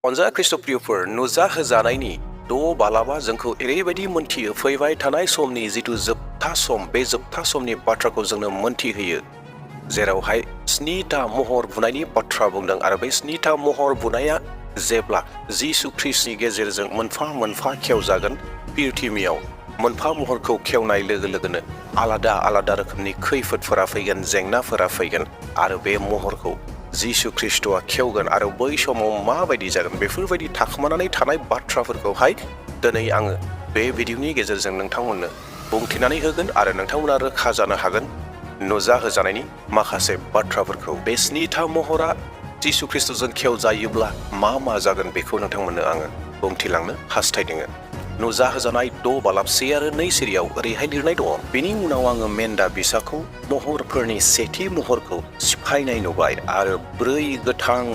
अनजा ख्रिस्टप्रियफोर नुजाहोजानायनि द' बालाबा जोंखौ ओरैबायदि मोनथियो फैबाय थानाय समनि जिथु जोबथा सम बे जोबथा समनि बाथ्राखौ जोंनो मोनथिहोयो जेरावहाय 7टा महर बुनायनि बाथ्रा बुंदों आरो बे 7टा महर बुनाया जेब्ला जिसु ख्रिस्टनि गेजेरजों मोनफा मोनफा खेवजागोन पृथिबियाव मोनफा महरखौ खेवनाय लोगो लोगोनो आलादा आलादा रोखोमनि खैफोदफोरा फैगोन जेंनाफोरा फैगोन आरो बे महरखौ जिसु ख्रिस्टआ खेवगोन आरो बै समाव माबायदि जागोन बेफोरबायदि थाखोमानानै थानाय बाथ्राफोरखौहाय दिनै आङो बे भिडिअनि गेजेरजों नोंथांमोननो बुंथिनानै होगोन आरो नोंथांमोना रोखा जानो हागोन नुजाहोजानायनि माखासे बाथ्राफोरखौ बे 7टा महरा जिसु ख्रिस्टजों खेवजायोब्ला मा जागोन बेखौ नोंथांमोननो आङो बुंथिलांनो हास्थायदों नुजाहोजानाय 2 बालाब 1 आरो 2 सिरियाव ओरैहाय लिरनाय दङ बेनि उनाव आङो मेन्दा बिसाखौ महरफोरनि सेथि महरखौ सिफायनाय नुबाय आरो 4 गोथां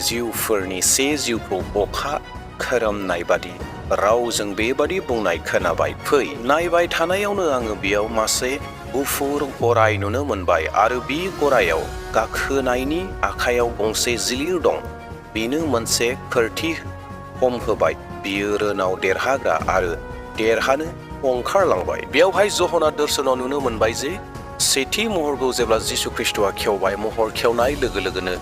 जिउफोरनि 1 जिउखौ अखा खोरोमनाय बादि रावजों बेबादि बुंनाय खोनाबाय फै नायबाय थानायावनो आङो बेयाव मासे गुफुर गराय नुनो मोनबाय आरो बे गरायाव गाखोनायनि आखायाव गंसे जिलिर दं बेनो मोनसे खोरथि हमहोबाय बियो रोनाव देरहाग्रा आरो देरहानो ओंखारलांबाय बेयावहाय जहना दर्शनाव नुनो मोनबाय जे सेथि महरखौ जेब्ला जिसु ख्रिस्टआ खेवबाय महर खेवनाय लोगो लोगोनो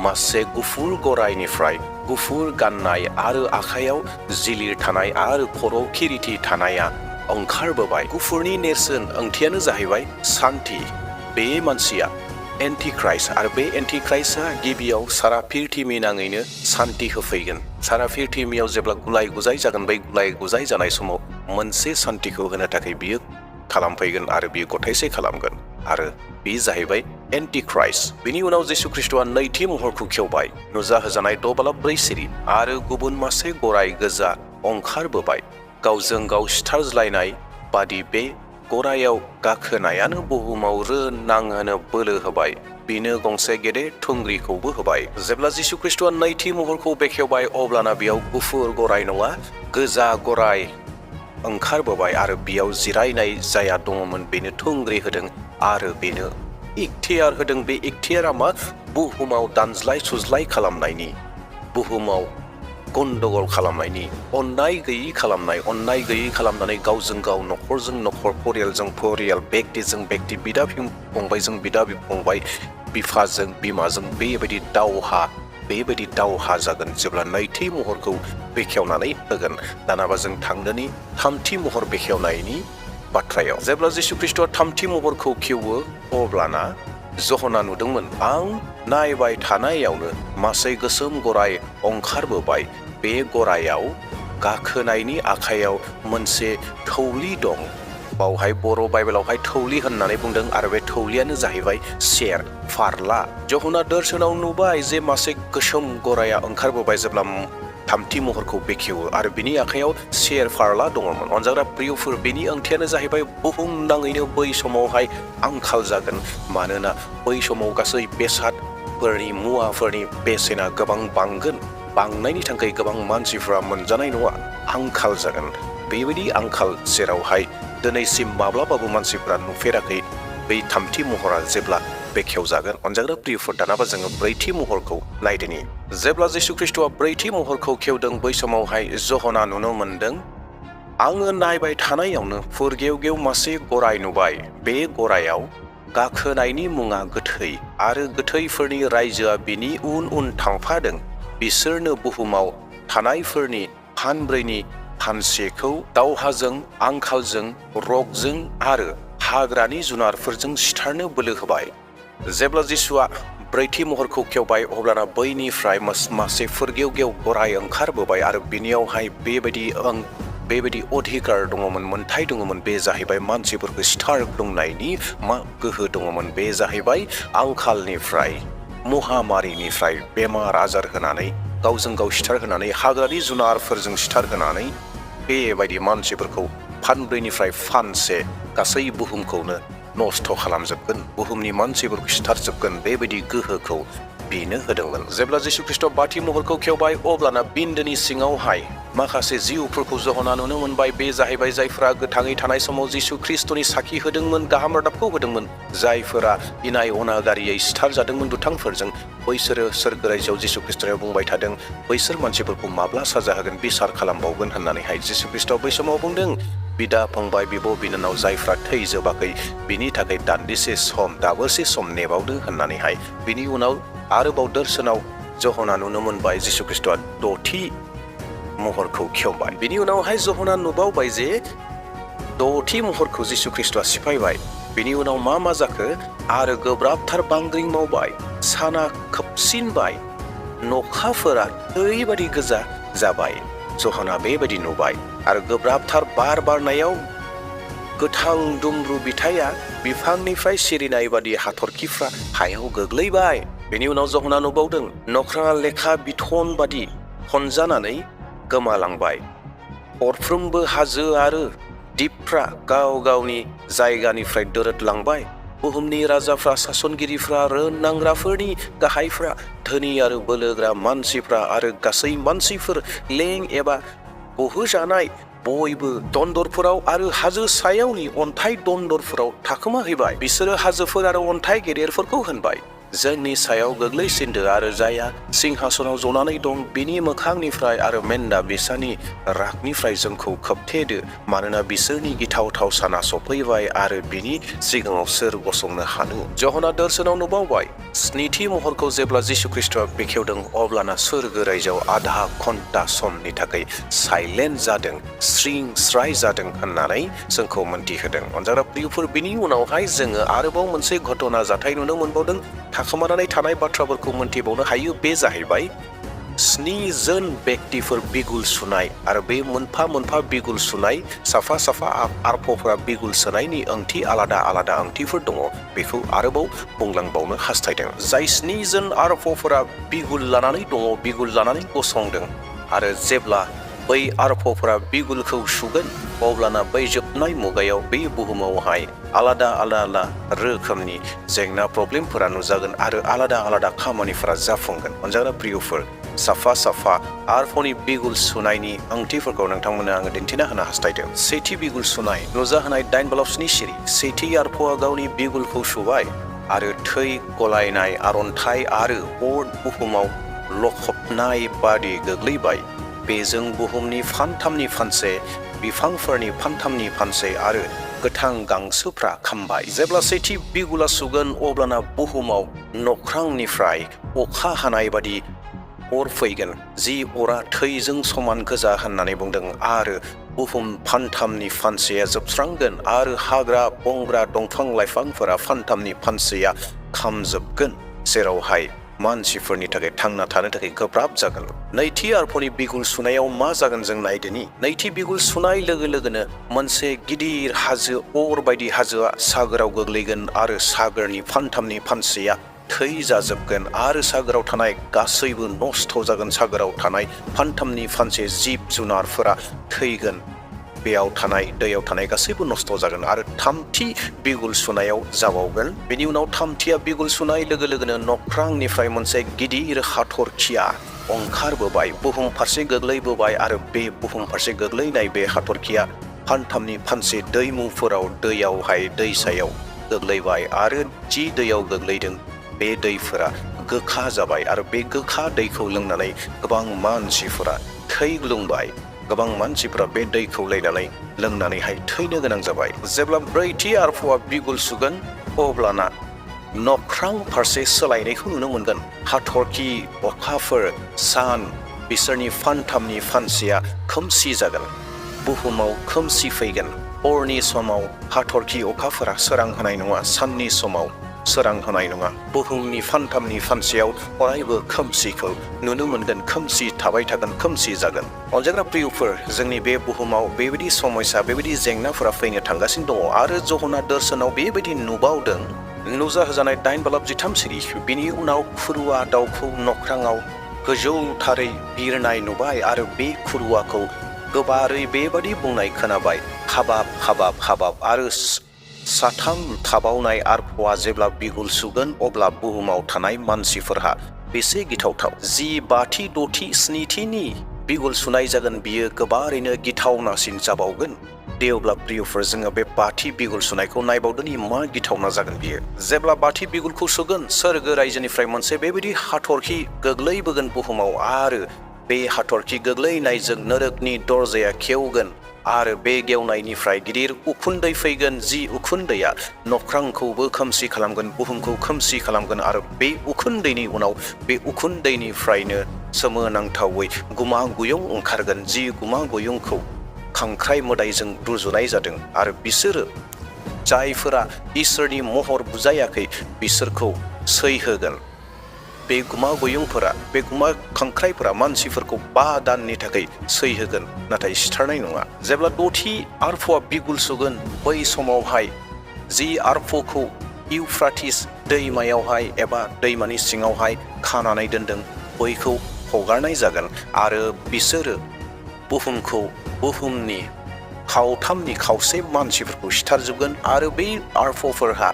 मासे गुफुर गरायनिफ्राय गुफुर गाननाय आरो आखायाव जिलिर थानाय आरो खर'आव किरिति थानाया ओंखारबोबाय गुफुरनि नेरसोन ओंथियानो जाहैबाय सान्थि बे मानसिया एन्टिक्राइस्ट आरो बे एन्टिक्राइस्टआ गिबियाव सारा पृथिबि नाङैनो सान्थि होफैगोन सारा पृथिबियाव जेब्ला गुलाय गुजाय जागोन बै गुलाय गुजाय जानाय समाव मोनसे सान्थिखौ होनो थाखाय बियो खालामफैगोन आरो बियो गथायसे खालामगोन आरो बे जाहैबाय एन्टिक्राइस्ट बिनि उनाव जिसु ख्रिस्टआ नैथि महरखौ खेवबाय नुजाहोजानाय 2 बालाब 4 सिरि आरो गुबुन मासे गराय गोजा ओंखारबोबाय गावजों गाव सिथारज्लायनाय बादि बे गरायाव गाखोनायानो बुहुमाव नांहोनो बोलो होबाय बिनो गंसे गेदेर थुंग्रिखौबो होबाय जेब्ला जिसु ख्रिस्टआ नैथि महरखौ बेखेवबाय अब्लाना बेयाव गुफुर गराय नङा गोजा गराय ओंखारबोबाय आरो बेयाव जिरायनाय जाया दङमोन बेनो थुंग्रि होदों आरो बेनो इख्तियार होदों बे इख्तियारा मा बुहुमाव दानज्लाय सुज्लाय खालामनायनि बुहुमाव गन्दगल खालामनायनि अन्नाय गैयि खालामनानै गावजों गाव नखरजों नखर परियालजों परियाल बेक्तिजों बेक्ति बिदा फंबायजों बिदा फंबाय बिफाजों बिमाजों बेबायदि दावहा जागोन जेब्ला नैथि महरखौ बेखेवनानै होगोन दानाबा जों थांदोनि थामथि महर बेखेवनायनि बाथ्रायाव जेब्ला जिसु ख्रिस्टआ थामथि महरखौ खेवो अब्लाना जहना नुदोंमोन आं नायबाय थानायावनो मासे गोसोम गराय ओंखारबोबाय बे गरायाव गाखोनायनि आखायाव मोनसे थौलि दं बावहाय बर' बाइबेलावहाय थौलि होननानै बुंदों आरो बे थौलियानो जाहैबाय सेर फारला जहना दर्शनाव नुबाय जे मासे गोसोम गराया ओंखारबोबाय जेब्ला थामथि महरखौ बेखेवो आरो बिनि आखायाव सेर फारला दङमोन अनजाग्रा प्रियफोर बेनि ओंथियानो जाहैबाय बुहुम नाङैनो बै समावहाय आंखाल जागोन मानोना बै समाव गासै बेसादफोरनि मुवाफोरनि बेसेना गोबां बांगोन बांनायनि थाखाय गोबां मानसिफोरा मोनजानाय नङा आंखाल जागोन बेबायदि आंखाल जेरावहाय दिनैसिम माब्लाबाबो मानसिफोरा नुफेराखै बै थामथि महरा जेब्ला बेखेवजागोन अनजाग्रा प्रियफोर दानाबा जोङो ब्रैथि महरखौ नायदिनि जेब्ला जिसु ख्रिस्टआ ब्रैथि महरखौ खेवदों बै समावहाय जहना नुनो मोनदों आङो नायबाय थानायावनो फुरगेवगेव मासे गराय नुबाय बे गरायाव गाखोनायनि मुङा गोथै आरो गोथैफोरनि रायजोआ बिनि उन उन थांफादों बिसोरनो बुहुमाव थानायफोरनि फानब्रैनि फानसेखौ दावहाजों आंखालजों रगजों आरो हाग्रानि जुनारफोरजों सिथारनो बोलो होबाय जेब्ला जिसुआ ब्रैथि महरखौ खेवबाय अब्लाना बैनिफ्राय मासे फुरगेवगेव गराय ओंखारबोबाय आरो बिनियावहाय बेबायदि अधिकार दङमोन मोन्थाय दङमोन बे जाहैबाय मानसिफोरखौ सिथारग्लुंनायनि मा गोहो दङमोन बे जाहैबाय आंखालनिफ्राय महामारिनिफ्राय बेमार आजार होनानै गावजों गाव सिथारहोनानै हाग्रानि जुनारफोरजों सिथारहोनानै बेबायदि मानसिफोरखौ फानब्रैनिफ्राय फानसे गासै बुहुमखौनो नस्थ' खालामजोबगोन बुहुमनि मानसिफोरखौ सिथारजोबगोन बेबायदि गोहोखौ बेनो होदोंमोन जेब्ला जिसु ख्रिस्टआ बाथि महरखौ खेवबाय अब्लाना बिन्दोनि सिङावहाय माखासे जिउफोरखौ जहना नुनो मोनबाय। बे जाहैबाय जायफोरा गोथाङै थानाय समाव जिसु ख्रिस्टनि साखि होदोंमोन, गाहाम रादाबखौ होदोंमोन, जायफोरा इनाय अनागारियै सिथारजादोंमोन दुथांफोरजों, बैसोरो सोरगो रायजोआव जिसु ख्रिस्टआ बुंबाय थादों बैसोर मानसिफोरखौ माब्ला साजा होगोन, बिसार खालामबावगोन होननानैहाय जिसु ख्रिस्टआ बै समाव बुंदों, बिदा फंबाय बिब' बिनानाव जायफ्रा थैजोबाखै बिनि थाखाय दान्दिसे सम दाबोसे सम नेबावदो होननानैहाय। बिनि उनाव आरोबाव दर्शनाव जहना नुनो मोनबाय जिसु ख्रिस्टआ द'थि महरखौ खेवबाय। बिनि उनावहाय जहना नुबावबाय जे द'थि महरखौ जिसु ख्रिस्टआ सिफायबाय। बिनि उनाव मा जाखो, आरो गोब्राबथार बांग्रिं मावबाय, साना खोबसिनबाय, नखाफोरा ओरैबायदि गोजा जाबाय। जहना बेबायदि नुबाय आरो गोब्राबथार बार बारनायाव गोथां दुमब्रु बिथाया बिफांनिफ्राय सिरिनाय बादि हाथरखिफ्रा हायाव गोग्लैबाय। बेनि उनाव जहना नुबावदों नख्रा लेखा बिथन बादि खनजानानै गोमालांबाय। अरफ्रोमबो हाजो आरो दिपफ्रा गाव गावनि जायगानिफ्राय दोरोदलांबाय। बुहुमनि राजाफ्रा, सासनगिरिफ्रा, रोंनांग्राफोरनि गाहायफ्रा, धोनि आरो बोलोग्रा मानसिफ्रा आरो गासै मानसिफोर, लें एबा बोहोजानाय बयबो दन्दरफोराव आरो हाजो सायावनि अन्थाइ दन्दरफोराव थाखोमाहैबाय। बिसोरो हाजोफोर आरो अन्थाइ गेदेरफोरखौ होनबाय, जोंनि सायाव गोग्लैसिनदो आरो जायहा सिंहासनाव जनानै दं बिनि मोखांनिफ्राय आरो मेन्दा बिसानि रागनिफ्राय जोंखौ खोबथेदो, मानोना बिसोरनि गिथावथाव साना सफैबाय आरो बिनि सिगाङाव सोर गसंनो हानो। जहना दर्शनाव नुबावबाय स्निथि महरखौ जेब्ला जिसु ख्रिस्टआ बेखेवदों अब्लाना सोरगो रायजोआव आधा घन्टा समनि थाखाय साइलेन्ट जादों, स्रिं स्राय जादों होननानै जोंखौ मोन्थिहोदों। अनजाग्रा प्रियफोर, बिनि उनावहाय जोङो आरोबाव मोनसे घटना जाथाय नुनो मोनबावदों। थाखोमानानै थानाय बाथ्राफोरखौ मोन्थिबावनो हायो। बे जाहैबाय 7 जन बेक्तिफोर बिगुल सुनाय आरो बे मोनफा मोनफा बिगुल सुनाय, साफा साफा आरफफोरा बिगुल सोनायनि ओंथि आलादा आलादा ओंथिफोर दङ। बेखौ आरोबाव बुंलांबावनो हास्थायदों। जाय 7 जन आरफफोरा बिगुल लानानै दङ, बिगुल लानानै गसंदों, आरो जेब्ला बै आरफफोरा बिगुलखौ सुगोन अब्लाना बै जोबनाय मुगायाव बे बुहुमावहाय आलादा आलादा रोखोमनि जेंना प्रब्लेमफोरा नुजागोन आरो आलादा आलादा खामानिफोरा जाफुंगोन। अनजाग्रा प्रियफोर, साफा साफा आरफनि बिगुल सुनायनि ओंथिफोरखौ नोंथांमोननो आङो दिन्थिना होनो हास्थायदों। सेथि बिगुल सुनाय, नुजाहोनाय 8 बलब 7 सिरि। सेथि आरफआ गावनि बिगुलखौ सुबाय आरो थै गलायनाय आरन्थाइ आरो अर बुहुमाव लखबनाय बादि गोग्लैबाय। बेजों बुहुमनि फानथामनि फानसे, बिफांफोरनि फानथामनि फानसे आरो गोथां गांसोफ्रा खामबाय। जेब्ला सेथि बिगुला सुगोन अब्लाना बुहुमाव नख्रांनिफ्राय अखा हानाय बादि अर फैगोन, जि अरा थैजों समान गोजा होननानै बुंदों, आरो बुहुम फानथामनि फानसेया जोबस्रांगोन आरो हाग्रा बंग्रा दंफां लाइफांफोरा फानथामनि फानसेया खामजोबगोन, जेरावहाय मानसिफोरनि थाखाय थांना थानो थाखाय गोब्राब जागोन। नैथि आरफनि बिगुल सुनायाव मा जागोन जों नायदोनि। नैथि बिगुल सुनाय लोगो लोगोनो मोनसे गिदिर हाजो, अर बायदि हाजोआ सागोराव गोग्लैगोन आरो सागोरनि फानथामनि फानसेया थै जाजोबगोन आरो सागोराव थानाय गासैबो नस्थ' जागोन। सागोराव थानाय फानथामनि फानसे जिब जुनारफोरा थैगोन, बेयाव थानाय दैयाव थानाय गासैबो नस्थ' जागोन। आरो थामथि बिगुल सुनायाव जाबावगोन। बेनि उनाव थामथिया बिगुल सुनाय लोगो लोगोनो नख्रांनिफ्राय मोनसे गिदिर हाथरखिया ओंखारबोबाय, बुहुम फारसे गोग्लैबोबाय आरो बे बुहुम फारसे गोग्लैनाय बे हाथरखिया फानथामनि फानसे दैमुफोराव दैयावहाय दैसायाव गोग्लैबाय आरो जि दैयाव गोग्लैदों बे दैफोरा गोखा जाबाय आरो बे गोखा दैखौ लोंनानै गोबां मानसिफोरा थैग्लुंबाय। गोबां मानसिफोरा बे दैखौ लोंनानैहाय थैनो गोनां जाबाय। जेब्ला ब्रैथि आरफआ बिगुल सुगोन अब्लाना नख्रां फारसे सोलायनायखौ नुनो मोनगोन। हाथरखि, अखाफोर, सान, बिसोरनि फानथामनि फानसेया खोमसि जागोन, बुहुमाव खोमसि फैगोन। हरनि समाव हाथरखि अखाफोरा सोरां होनाय नङा, साननि समाव सोरां होनाय नङा। बुहुमनि फानथामनि फानसेयाव अरायबो खोमसिखौ नुनो मोनगोन, खोमसि थाबाय थागोन, खोमसि जागोन। अनजाग्रा प्रियफोर, जोंनि बे बुहुमाव बेबायदि समस्या, बेबायदि जेंनाफोरा फैनो थांगासिनो दङ आरो जहना दर्शनाव बेबायदि नुबावदों। नुजाहोजानाय 8 बलब 13 सिरि। बिनि उनाव खुरुवा दाउखौ नख्राङाव गोजौथारै बिरनाय नुबाय आरो बे खुरुवाखौ गोबारै बेबादि बुंनाय खोनाबाय, हाबाब हाबाब हाबाब। आरो साथाम थाबावनाय आरफआ जेब्ला बिगुल सुगोन अब्ला बुहुमाव थानाय मानसिफोरहा बेसे गिथावथाव। 5थि, 6थि, 7थिनि बिगुल सुनाय जागोन बियो गोबारैनो गिथावनासिन जाबावगोन। दे अब्ला प्रियफोर जोङो बे बाथि बिगुल सुनायखौ नायबावदोनि मा गिथावना जागोन बियो। जेब्ला बाथि बिगुलखौ सुगोन सोरगो रायजोनिफ्राय मोनसे बेबायदि हाथरखि गोग्लैबोगोन बुहुमाव आरो बे हाथरखि गोग्लैनायजों नरकनि दरजाया खेवगोन आरो बे गेवनायनिफ्राय गिदिर उखुन्दै फैगोन। जि उखुन्दैया नख्रांखौबो खोमसि खालामगोन, बुहुमखौ खोमसि खालामगोन आरो बे उखुन्दैनि उनाव बे उखुन्दैनिफ्रायनो सोमोनांथावै गुमा गुयुं ओंखारगोन। जि गुमा गुयुंखौ खांख्राइ मोदायजों रुजुनाय जादों आरो बिसोरो जायफोरा इसोरनि महर बुजायाखै बिसोरखौ सैहोगोन। बे गुमा गुयुंफोरा, बे गुमा खांख्राइफोरा मानसिफोरखौ 5 दाननि थाखाय सैहोगोन नाथाय सिथारनाय नङा। जेब्ला दथि आरफआ बिगुल सुगोन बै समावहाय जि आरफखौ इउफ्राटिस दैमायावहाय एबा दैमानि सिङावहाय खानानै दोनदों बैखौ हगारनाय जागोन आरो बिसोरो बुहुमनि खावथामनि खावसे मानसिफोरखौ सिथारजोबगोन आरो बै आरफफोरहा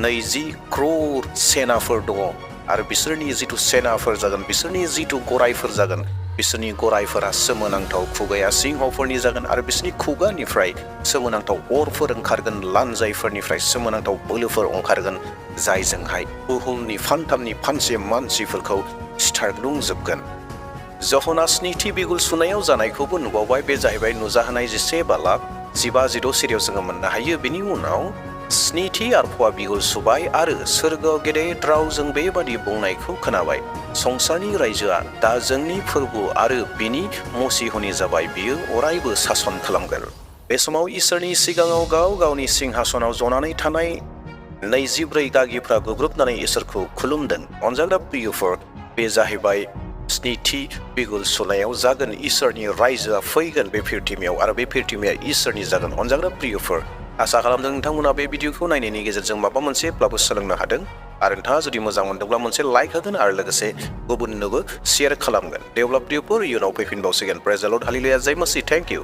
20 क्रर सेनाफोर दङ आरो बिसोरनि जिथु सेनाफोर जागोन, बिसोरनि जिथु गरायफोर जागोन, बिसोरनि गरायफोरा सोमोनांथाव, खुगाया सिंहफोरनि जागोन आरो बिसोरनि खुगानिफ्राय सोमोनांथाव अरफोर ओंखारगोन, लानजायफोरनिफ्राय सोमोनांथाव बोलोफोर ओंखारगोन जायजोंहाय बुहुमनि फानथामनि फानसे मानसिफोरखौ सिथारग्लुंजोबगोन। जहना स्निथि बिगुल सुनायाव जानायखौबो नुबावबाय। बे जाहैबाय नुजाहोनाय 10 बालाब 15-16 सिरियाव जोङो मोननो हायो। बिनि उनाव स्निथि आरफआ बिगुल सुबाय आरो सोरगोआव गेदेर रावजों बेबादि बुंनायखौ खोनाबाय, संसारनि रायजोआ दा जोंनि फोरबो आरो बिनि मसिहुनि जाबाय, बियो अरायबो सासन खालामगोन। बे समाव इसोरनि सिगाङाव गाव गावनि सिंहासनाव जनानै थानाय 24 गागिफ्रा गुग्रुबनानै इसोरखौ खुलुमदों। अनजाग्रा प्रियफोर, बे जाहैबाय स्निथि बिगुल सुनायाव जागोन। इसोरनि रायजोआ फैगोन बे पृथिबियाव आरो बे पृथिबिया इसोरनि जागोन। अनजाग्रा प्रियफोर, आसा खालामदों नोंथांमोना बे भिडिअखौ नायनायनि गेजेरजों माबा मोनसेब्लाबो सोलोंनो हादों आरो नोंथाङा जुदि मोजां मोनदोंब्ला मोनसे लाइक होगोन आरो लोगोसे गुबुननोबो शेयार खालामगोन। दे अब्ला प्रियफोर, इयुनाव फैफिनबावसिगोन। प्रेज द लर्ड, हालेलुया, जय मसीह, थेंक इउ।